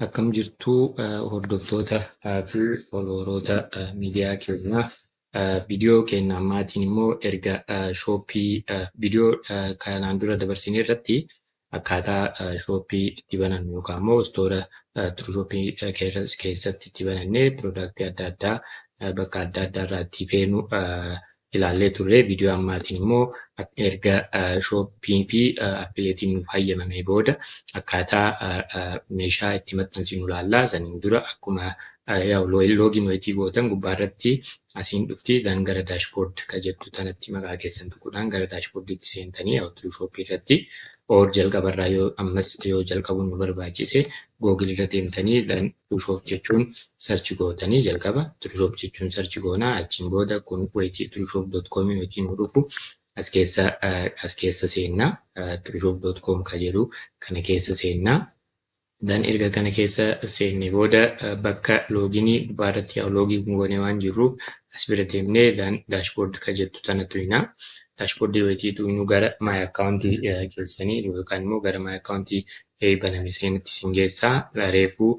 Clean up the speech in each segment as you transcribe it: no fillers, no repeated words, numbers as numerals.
Akkam jirtuu, hordoftoota fi followeroota miidiyaa keenyaa? Viidiyoo keenya ammaatiin immoo erga shopii viidiyoo kanaan dura dabarsine irratti akkaataa shopii itti banannu yookaan immoo store Turushopii keessatti itti banannee productii adda addaa bakka adda addaa irraa itti feenu ilaallee turre. Viidiyoo ammaatiin immoo erga shopii fi affiliateiin nuuf hayyamamee booda akkaataa meeshaa itti maxxansinu ilaalla. Saniin dura akkuma login wayitii gootan gubbaa irratti asiin dhufti, dan gara dashboard ka jettu tanatti maqaa keessan tuquudhaan gara dashboardiitti seentanii Turushopii irratti, or jalqabarraa yoo ammas yoo jalqabuun nu barbaachise, Google irra deemtanii dan Turushop jechuun search gootanii, jalqaba Turushop jechuun search goonaa, achiin booda kun wayitii turushop.com wayitii nu dhufu as keessa seennaa. Turushop.com ka jedhu kana keessa seennaa. Dan erga kana keessa seenne booda bakka loginii gubbaa irratti login goonee waan jirruuf as bira deemnee dan dashboard ka jettu tana tuqnaa. Dashboardii wayitii tuqnu gara my accountii keessanii yookaan immoo gara my accountii baname seenatti isin geessaa. Reefuu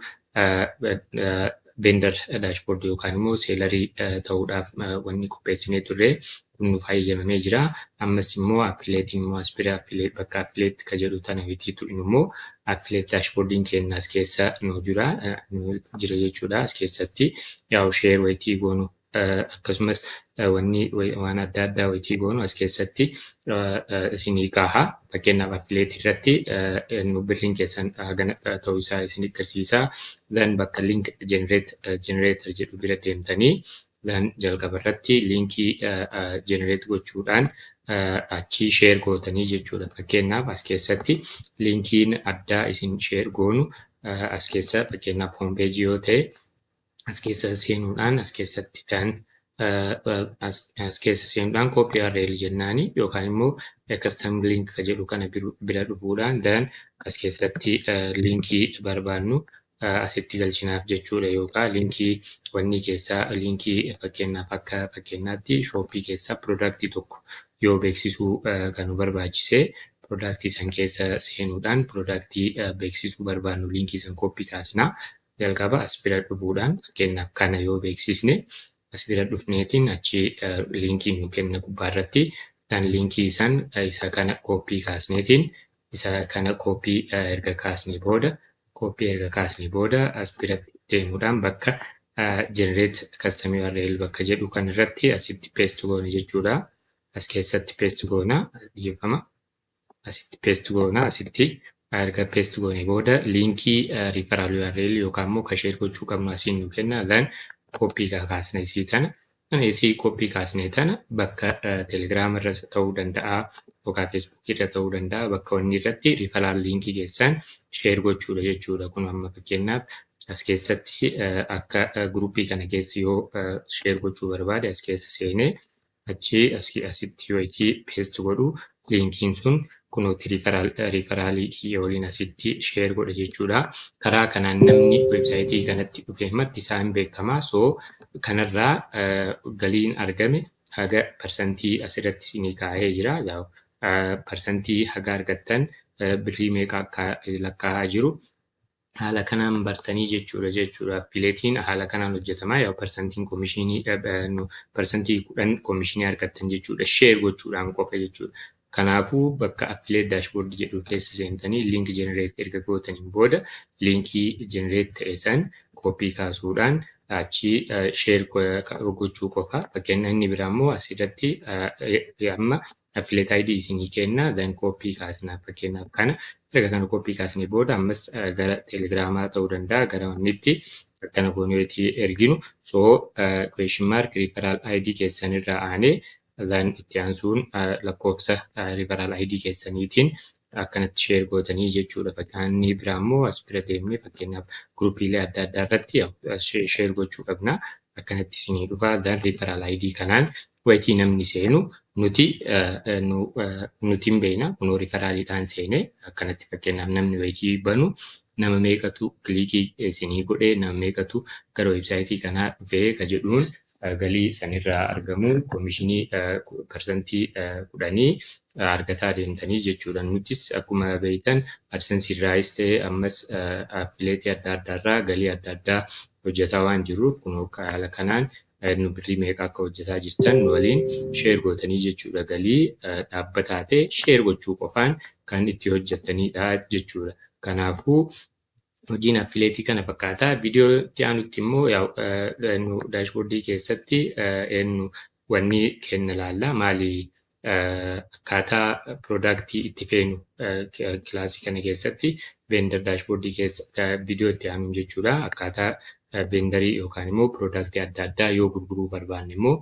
vendor dashboardii yookaan immoo sellerii ta'uudhaaf wanni qopheessinee turre kun nuuf hayyamamee jira. Ammas immoo affiliateiin immoo as bira bakka affiliate ka jedhu tana wayitii tuqnu immoo affiliate dashboardiin keenya as keessa nu jira jechuudha. As keessatti yaa'u share wayitii goonu, akkasumas wanni waan adda addaa wayitii goonu as keessatti isinii kaaha. Fakkeenyaaf, affiliate irratti nu birriin keessan hagana ta'uu isaa isin agarsiisa. Then bakka link generator jedhu bira deemtanii, then jalqaba irratti linkii generate gochuudhaan achii share gootanii jechuudha. Fakkeenyaaf, as keessatti linkiin addaa isin share goonu as keessa, fakkeenyaaf, homepageii yoo ta'e, as keessa seenuudhaan as keessatti kan as keessa seenuudhaan copy URL jennaani, yookaan immoo custom link ka jedhu kana bira dhufuudhaan then as keessatti linkii barbaannu asitti galchinaaf jechuudha. Yookaan linkii wanni keessaa linkii, fakkeenyaaf, akka fakkeenyaatti shopii keessaa productii tokko yoo beeksisuu kan nu barbaachise, productii san keessa seenuudhaan productii beeksisuu barbaannu linkii san copy kaasnaa. Jalqaba as bira dhufuudhaan, fakkeenyaaf, kana yoo beeksisne, as bira dhufneetiin achi linkii nu kenna gubbaa irratti. Kan linkii san isa kana copy kaasneetiin, isa kana copy erga kaasnee booda, copy erga kaasnee booda, as biratti deemuudhaan bakka generate custom URL bakka jedhu kan irratti asitti paste goone jechuudha. As keessatti paste goona, dhiyeeffama. Asitti paste goona. Asitti erga paste goone booda linkii referral URL yookaan immoo ka share gochuu qabnu asiin nu kenna. Then copy kaasne isii tana. Isii copy kaasne tana bakka Telegiraama irra ta'uu danda'a yookaan Feesbuukii irra ta'uu danda'a, bakka wanni irratti referral linkii keessan share gochuudha jechuudha. Kun amma fakkeenyaaf as keessatti akka groupii kana keessa yoo share gochuu barbaade, as keessa seenee achi asitti wayitii paste godhu, linkiin sun kunooti referralii kiyya waliin asitti share godha jechuudha. Karaa kanaan namni websiteii kanatti dhufe marti isaa hin beekamaa. So kanarraa galiin argame haga percentii asirratti isinii kaa'ee jira. Percentii haga argattan, birrii meeqa akka lakkaa'aa jiru haala kanaan bartanii jechuudha. Affiliateiin haala kanaan hojjetama. Yaa, percentiin commissionii 10% commissionii argattan jechuudha. Share gochuudhaan qofa jechuudha. Kanaafuu bakka affiliate dashboardii jedhu keessa seentanii link generate erga gootaniin booda, linkii generate ta'e san copy kaasuudhaan achi share gochuu qofa. Fakkeenya inni biraa immoo asirratti amma affiliate ID isinii kenna, then copy kaasna. Fakkeenyaaf kana erga kana copy kaasnee booda, ammas gara Telegiraamaa ta'uu danda'a, gara wannitti akkana gooneetii erginu. So question mark referral ID keessanirraa aanee, then itti aansuun lakkoofsa referral ID keessaniitiin akkanatti share gootanii jechuudha. Inni biraa immoo as bira deemnee, fakkeenyaaf, groupiilee adda addaa irratti share gochuu qabna. Akkanatti isinii dhufa. Then referral ID kanaan wayitii namni seenu nuti hin beekna, kunoo referraliidhaan seenee. Akkanatti fakkeenyaaf namni wayitii banu nama meeqatu clickii isinii godhee, nama meeqatu gara websiteii kanaa dhufee ka jedhuun Galii sanirraa argamu commission 10% argataa deemtanii jechuudha. Nutis akkuma beektan AdSense irraayis ta'e ammas affiliate adda addaarraa galii adda addaa hojjetaa waan jirruuf, kun haala kanaan nu birrii meeqa akka hojjetaa jirtan nu waliin share gootanii jechuudha. Galii dhaabbataa ta'e share gochuu qofaan kan itti hojjetanidha jechuudha. Kanaafuu hojiin affiliate kana fakkaata. Viidiyoo itti aanutti immoo nu dashboard keessatti eenyu wanni kenna laalla, maali, akkaataa product itti feenu class kana keessatti vendor dashboard keessa viidiyoo itti aanu jechuudha. Akkaataa vendor yookaan immoo product adda addaa yoo gurguruu barbaanne immoo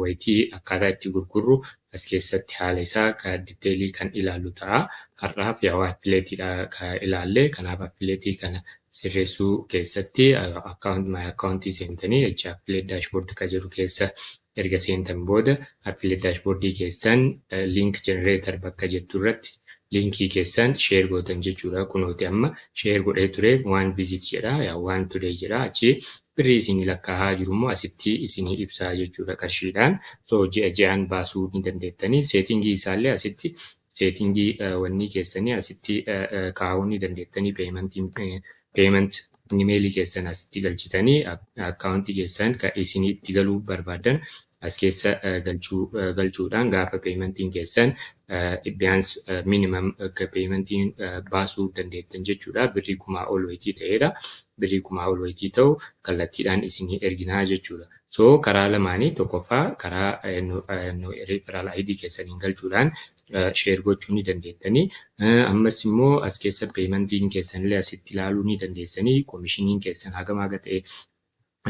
wayitii akkaataa itti gurgurru as keessatti haala isaa kan detail kan ilaallu ta'a. Har'aaf yaa affiliateiidha kan ilaalle. Kanaaf affiliate kana sirreessuu keessatti my account seentanii jecha affiliate dashboard kan jedhu keessa erga seentan booda, affiliate dashboard keessan link generator bakka jettu irratti link keessan share gootan jechuudha. Kunooti amma share godhee ture, one visit jedha, yaa one ture jedha. Achi birrii isinii lakkaa'aa jiru immoo asitti isinii ibsaa jechuudha qarshiidhaan. So ji'a ji'aan baasuu ni dandeettanii. Setting isaallee asitti, setting wanni keessanii asitti kaa'uu ni dandeettanii. Payment email keessan asitti galchitanii, account keessan kan isinii itti galuu barbaadan as keessa galchuudhaan gaafa paymentiin keessan biyaans minimum akka paymentiin baasuu dandeettan jechuudha. Birrii 1000 ol wayitii ta'edha. Birrii 1000 ol wayitii ta'u kallattiidhaan isinii erginaa jechuudha. So karaa lamaanii, tokkoffaa karaa referral ID keessaniin galchuudhaan share gochuu ni dandeettanii. Ammas immoo as keessa paymentiin keessanillee asitti ilaaluu ni dandeessanii. Commissioniin keessan hagam haga ta'e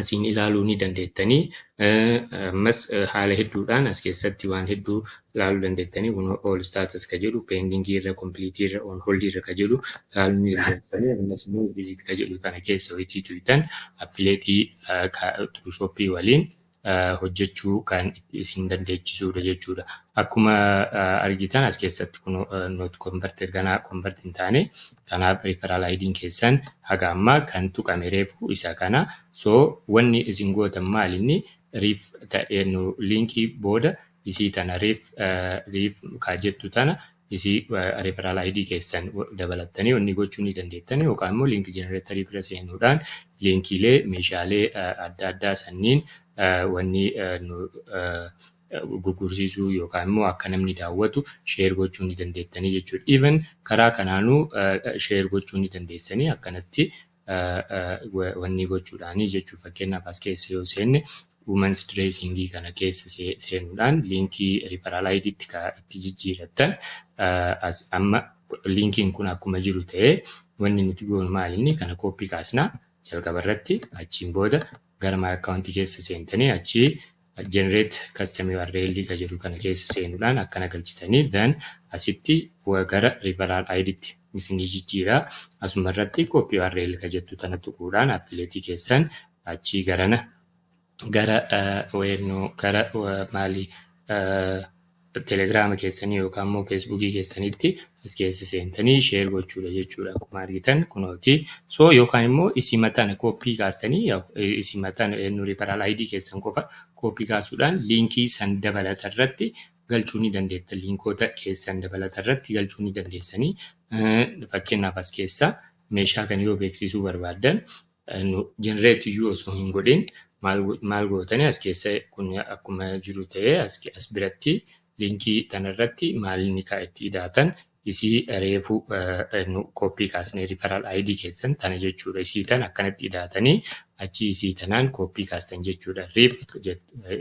asiin ilaaluu ni dandeettanii. Ammas haala hedduudhaan as keessatti waan hedduu ilaaluu dandeettanii. Kun all status ka jedhu, pending irra, complete irra, on hold irra ka jedhu ilaaluu ni dandeettanii. Ammas immoo visit ka jedhu kana keessa wayitii tuqxan affiliate Shop waliin hojjechuu kan isin dandeechisudha jechuudha. Akkuma argitan as keessatti kun not converted, ganaa convert hin taane. Kanaaf referral ID'n keessan haga ammaa kan tuqame reefu isa kana. So wanni isin gootan maal, inni ref link booda isii tana ref kaa jettu tana isii referral ID keessan dabalattanii wanni gochuu ni dandeettan, yookaan immoo link generator bira seenuudhaan linkiilee meeshaalee adda addaa sanniin wanni gurgursiisuu yookaan immoo akka namni daawwatu share gochuu ni dandeettanii jechuudha. Even karaa kanaanuu share gochuu ni dandeessanii akkanatti wanni gochuudhaanii jechuudha. Fakkeenyaaf as keessa yoo seenne, women's dressing kana keessa seenuudhaan link referral ID itti jijjiirattan, amma linkiin kun akkuma jiru ta'ee, wanni nuti goonu maal, inni kana copy kaasnaa jalqaba irratti. Achiin booda gara my account keessa seentanii, achii generate custom URL ka jedhu kana keessa seenuudhaan akkana galchitanii, then asitti gara referral ID'tti isinii jijjiiraa. Asuma irratti copy URL ka jettu tana tuquudhaan affiliate keessan achii garana gara gara maalii Telegram keessanii yookaan immoo Facebook keessanitti as keessa seentanii share gochuudha jechuudha. Akkuma argitan kunooti. So yookaan immoo isima tana copy kaastanii, isima tana referral ID keessan qofa copy kaasuudhaan link san dabalata irratti galchuu ni dandeetta. Linkoota keessan dabalata irratti galchuu ni dandeessanii. Fakkeenyaaf as keessa meeshaa kana yoo beeksisuu barbaaddan, generate iyyuu osoo hin godhin maal gootanii, as keessa kun akkuma jiru ta'ee, as biratti link tanarratti maal inni kaa itti hidhaatan isii reefu copy kaasnee referral ID keessan tana jechuudha. Isii tana akkanatti hidhaatanii, achii isii tanaan copy kaastan jechuudha. Ref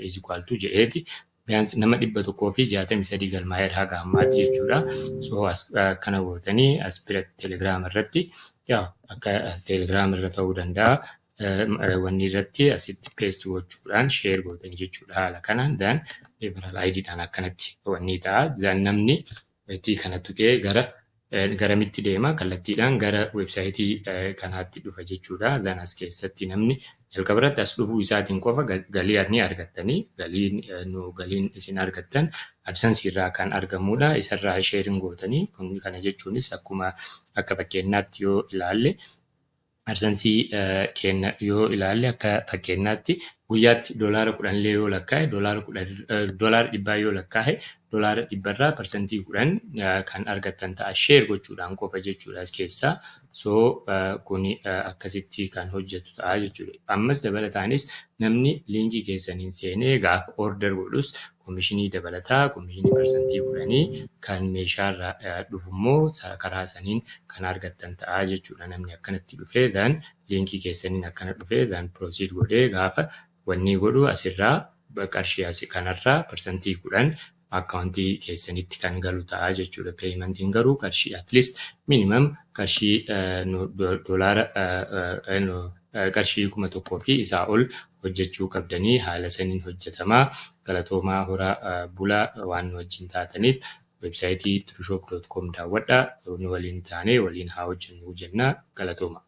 is equal to jedheeti biyaans nama 163 galmaa'eera haga ammaatti jechuudha. So akkana gootanii as biratti Telegram irratti, yaa akka Telegram irra ta'uu danda'a. Wanni irratti asitti paste gochuudhaan share gootanii jechuudha. Haala kanaan then referral IDdhaan akkanatti wanni ta'a. Then namni itti kana tuqee gara garamitti deema? Kallattiidhaan gara website kanaatti dhufa jechuudha. Then as keessatti namni jalqaba irratti as dhufuu isaatiin qofa galii ni argattanii. Galiin nu galiin isin argattan AdSense irraa kan argamudha. Isarraa shareiin gootanii kana jechuunis akkuma akka fakkeenyaatti yoo ilaalle AdSense keenya yoo ilaalle, akka fakkeenyaatti guyyaatti $10 illee yoo lakkaa'e, $100 yoo lakkaa'e, $100rraa 10% kan argattan ta'a share gochuudhaan qofa jechuudha as keessaa. So kuni akkasitti kan hojjetu ta'a jechuudha. Ammas dabalataanis namni liinkii keessaniin seenee gaafa order godhus komishinii dabalataa, komishinii 10% kan meeshaarraa dhufu immoo karaa saniin kan argattan ta'a jechuudha. Namni akkanatti dhufee, then liinkii keessaniin akkana dhufee, then proceed godhee gaafa wanni godhu, asirraa qarshii asii kanarraa 10% akkaawuntii keessanitti kan galu ta'a jechuudha. Paymentiin garuu qarshii at least minimum qarshii doolaara qarshii 1000 fi isaa ol hojjechuu qabdanii haala saniin hojjetamaa. Galatoomaa, horaa bulaa. Waan nu wajjin taataniif weebsaayitii tirushop.com daawwadhaa. Nu waliin taanee waliin haa hojjennu jenna. Galatooma.